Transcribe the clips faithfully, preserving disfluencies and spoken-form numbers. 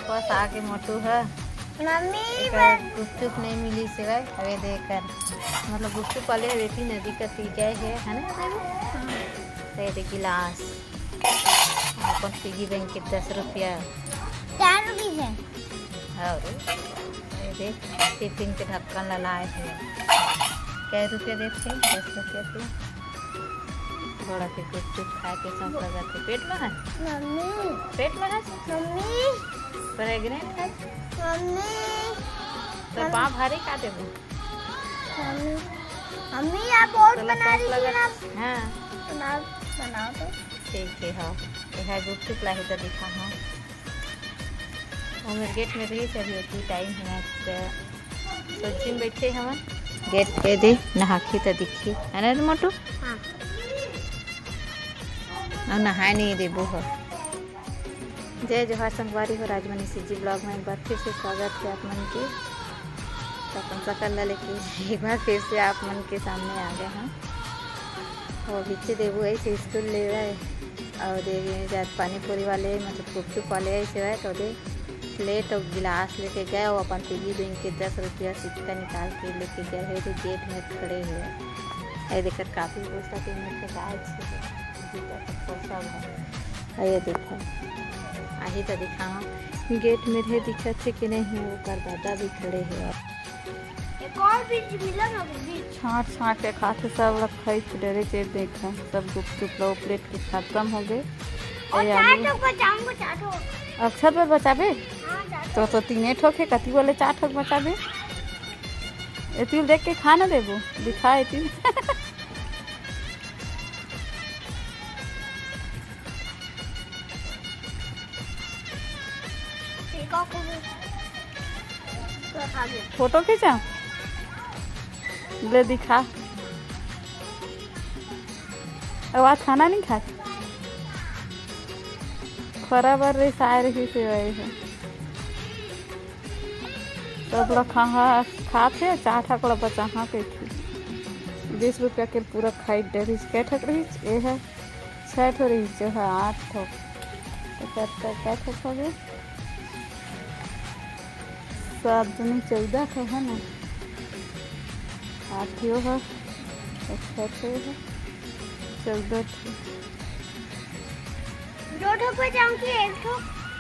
बस आगे मोटू ह। मम्मी, एकर गुपचुप नहीं मिली से भाई, अबे दे कर, मतलब गुपचुप वाले हवे थी नदी का ती गए है, है ना? तो ये दे गिलास, अपन पिगी बैंक के दस रुपया। चार रुपये है। और ये दे टिफिन के ढक्कन ला लाए है। कै रुपया देते? दस रुपया के। थोड़ा के गुपचुप खाए के शौक लगत है। पेट में है? मम्मी। पेट में है? मम्मी। प्रेग्नेंट है? मम्मी। तो पाँव भारी का देबो? मम्मी, मम्मी, आप और चलो, बना शौक रही थी लगत ना? हाँ। बना, बना दो। ठीक है, हाँ। ये है गुपचुप लाही तो दिखा, हाँ। और मेरे गेट में रही से अभी होती टाइम है, तो सोची में बैठे हवन। गेट के दे, नहाखी तो दिखी, है ना रे मोटू? हाँ। और नहाए नहीं देबो हो। जय जोहार संगवारी हो, राजमनी सीजी ब्लॉग में एक बार फिर से स्वागत है आप मन के। तो अपन सकल ला लेके एक बार फिर से आप मन के सामने आ गए हैं। वो पीछे देबू ऐसे स्कूल ले रहे और देवी जात पानी पूरी वाले, मतलब गुपचुप वाले ऐसे रहे तो दे प्लेट और गिलास लेके गए। वो अपन पिगी बैंक के दस रुपया सिक्का निकाल के लेके गए है, जो गेट में खड़े हुए। ये देखकर काफी गुस्सा के मेरे से आज जूता चप्पल सब है। आ ये देखो, आही तो दिखाओ, गेट में रहे दिखत है कि नहीं, वो कर दादा भी खड़े हैं। एक और बीज मिला ना, बीज। छांट छांट के खाथे सब, रखई के डरे चेत देखा, सब गुपचुप लो प्लेट के खत्म हो गए। और ए चार आलू। ठो बचाऊंगा, चार ठो। अक्षत बर बचाबे? हाँ, चार ठो। तो, तो तीने ठोक है, कति वाले चार ठोक बचाबे? ए तिल देख के खा ना देबो, दिखा ए तिल। ठीक है, खूब। तो खा गया। फोटो खींचा, ले दिखा। अब आज खाना नहीं खा, खरा बर रे साय रही से वही है। सब ला खा, खात हे, चार ठक ला बचा, हाँ, कहिथे। बीस रुपया के पूरा खाई डरिस, कै ठक रहिस? ए ह छै ठो रहिस, जो ह आठ ठो। तो कतका, कै ठक हो गए? सात दूनी चौदह ठो है ना? आठ ठो ह, एक ठो ह, चौदह ठो। दो ठो पे जाऊंगी, एक ठो।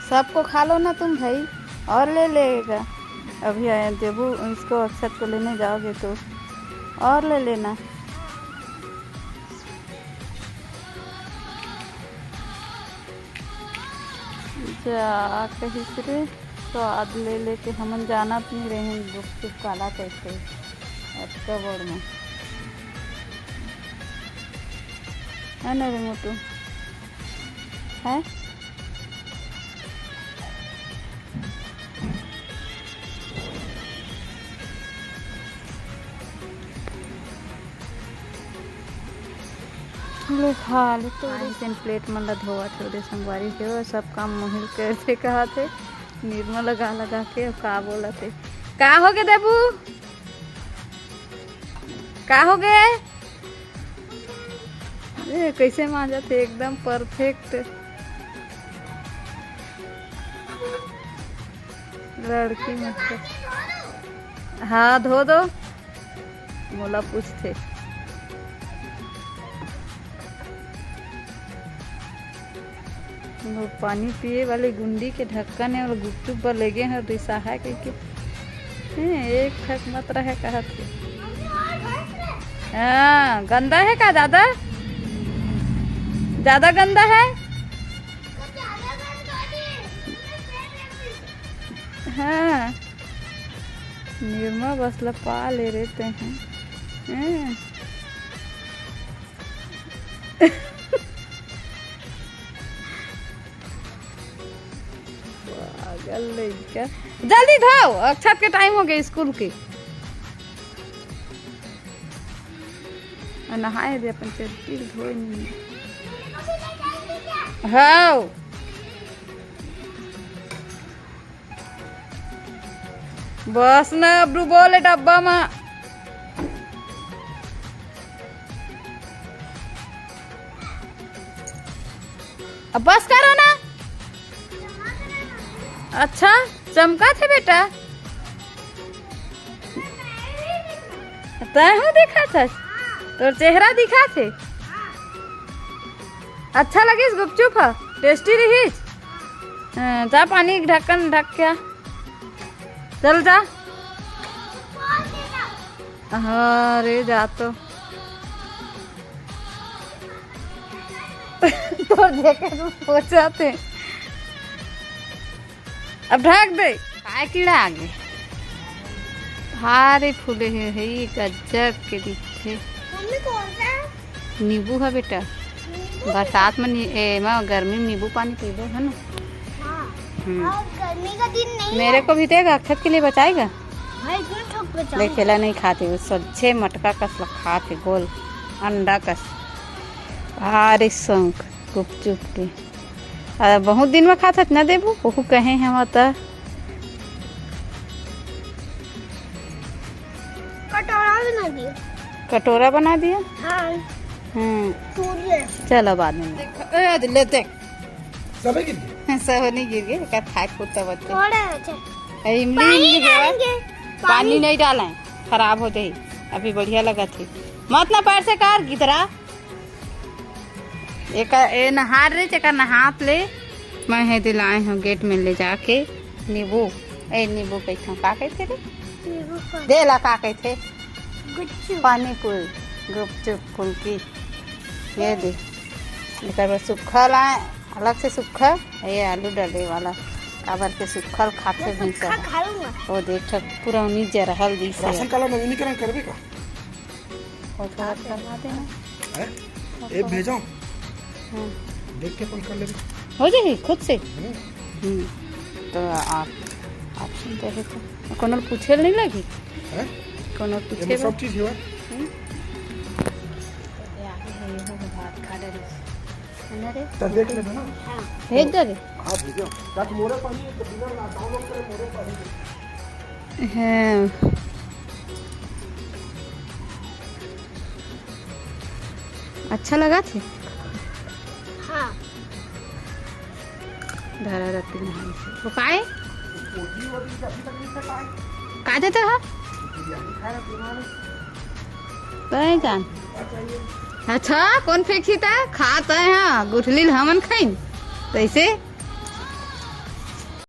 सबको खा लो ना तुम भाई, और ले लेगा। अभी आया देबू, इसको अक्षत को लेने जाओगे तो और ले लेना। जा कहिस रे, स्वाद ले लेके हमन जानत नहीं रहे गुपचुप काला कहिथे। अतका बड़ में है ना रे मोटू? है? ले खा ले तो। आइसन प्लेट मन ला धोवत हे, ओदे संगवारी के, वो सब काम मोहिल करथे कहत हे। निरमा लगा लगा के का बोलत हे? का हो गे देबू? का हो गे? ए, कैसे मांजत हे, एकदम परफेक्ट लड़की में से। हाँ, धो दो, मोला पूछथे। वो पानी पिए वाले गुंडी के ढक्कन है और गुपचुप बर लेगे हैं, रिसाहा कहिके। हैं, एक ठक मत रहे कहत हे। हाँ, गंदा है का दादा? ज्यादा गंदा है? हाँ, निरमा बस ला पा ले रहते हैं। हैं? पागल लइका। जल्दी धो, अक्षत के टाइम हो गया स्कूल के। आ, नहाए दे अपन चड्डी धोए नहीं। हाँ। बस ना, अब डुबो ले डब्बा मा। अब बस करो ना। अच्छा, चमकत हे बेटा। तैं हो दिखत हस, तोर चेहरा दिखत हे। अच्छा लगिस गुपचुप ह, टेस्टी रहिस। हाँ, जा पानी ढक्कन ढक के आ। चल जा। हाँ रे, जा तो। तोर जैकेट में पोछा थे। अब ढक दे। काय कीड़ा आगे? भारी फूले हे, हे गजब के दिखथे। मम्मी, कौन सा है? नींबू है बेटा। नींबू? बरसात में नी-, ए, में गर्मी में नींबू पानी पीबो, है ना? हाँ। हम्म। और गर्मी का दिन नहीं मेरे है। को भी देगा, अक्षत के लिए बचाएगा? भाई, क्यों ठोक बचाऊं? देख, केला नहीं खाते, वो सच्चे मटका कस ल खाते, गोल अंडा कस। भारी शौक गुपचुप के। आ, बहुत दिन में खात हस, न देबू? ओहू कहे हम त। कटोरा बना दिया। कटोरा बना दिया? हाँ। हम्म। चलो, बाद में। देख, ए, ले देख। सबे गिर गए? सब नहीं गिर गए, एकर खाए खुद तब बच्चे। थोड़ा अच्छा। ए, इमली, पानी इमली देवा। डालेंगे। पानी पानी। नहीं डालें, खराब हो जाई। अभी बढ़िया लगा थी। मत ना पैर से कर, गिदरा। एकर, ए नहात रहिस, एकर नहात ले मैं हे दे लाए हूँ गेट में ले जाके नींबू। ए, नींबू कइथों, का कहिथे रे? नींबू पानी। दे ला, का कहिथे? गुपचुप। पानी पूरी, गुपचुप, फुल्की। ये दे, एकर बर सुक्खा लाए, अलग से सुक्खा, ये आलू डले वाला, काबर के सुक्खा ल खाथे मैं भैंसा सुक्खा ह। खा लूंगा। वो देख, पुरौनी जरहल दिस हे। राशन कार्ड ला नवीनीकरण करबे का? फोटो करवा देना। हैं? ए, भेजो। हाँ। देख के अपन कर लेबे। हो जाही खुद से? हम्म। हम्म। तो आप, आप सुनते हैं तो कोनो ल पूछे ल नहीं लगी? हैं? कोनो ल पूछे एमे बर? सब चीज हेवय। हम्म। ये आगे है, ये हो भात खा डरे। है ना रे? तो देख लेना ना। हाँ। भेज दे रे। हाँ, भेजो। ताकि मोरे पानी तो बिना ना डाउनलोड करे मोरे पानी। हैं। अच्छा लगा थे? हाँ। धरा रत्ती नहाई से। वो काय? का देते हो? तय जान। अच्छा, कौन फेंकी था? खा तय, हाँ, गुठली ल हमन खाइन। तैसे?